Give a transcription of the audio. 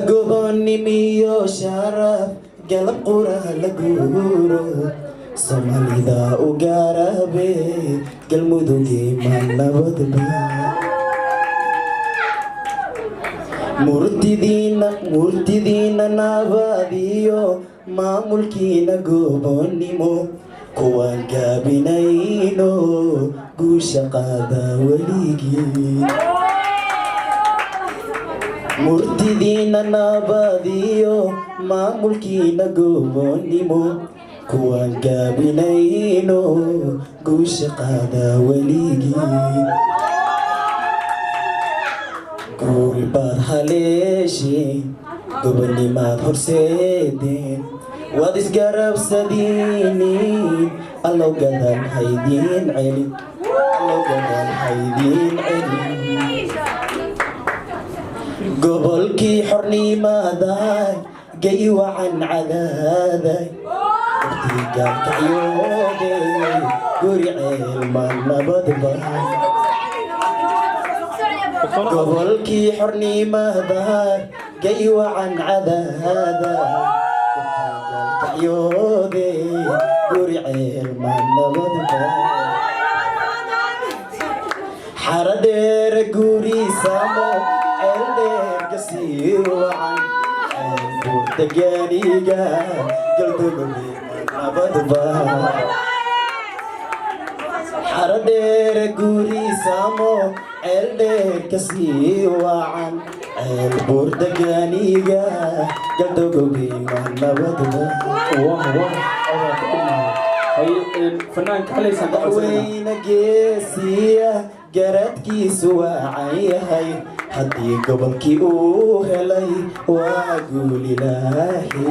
Adagobonimiyo sharaf, galab qura la guuro, Soomaalida u gaarabe, Galmudugii ma nabadba? Murtidiina, murtidiina nabadiyo, maamulkiina gobonnimo, kuwaan gaabinayno, guusha qaada weligii. Murtidiina nabadiyo, maamulkiina gobonnimo, kuwaan gaabinayno, guusha qaada weligii. Guul baad haleesheen, gobonnimaad horseedeen, waad isgarabsadiiniin. Allow gadaal haydiin celin, Allow gadaal haydiin celin. Gobolkii xornimaday, gay wacan cadaaday, waqtii gaalkacyoode, guri ceelma nabadba? Gobolkii xornimaday, gay wacan cadaaday, gaalkacyoode, guri ceelma nabadba? Xaradheere guriisamo, ceel dheer kasii wacan, ceel buurtagaaniga, Galdogobe nabadba? Xaradheere guriisamo, ceel dheer kasii wacan, ceel buurtagaaniga, Galdogobe ma nabadba? Wah wah, odaa ku dhimaaday. Haye, fanaanka xalaysaan ka codsanayna. Madaxweyne geesiya, garadkiisu waacan yahay, haddii gobolkii uu helay, waa guul Ilaahi.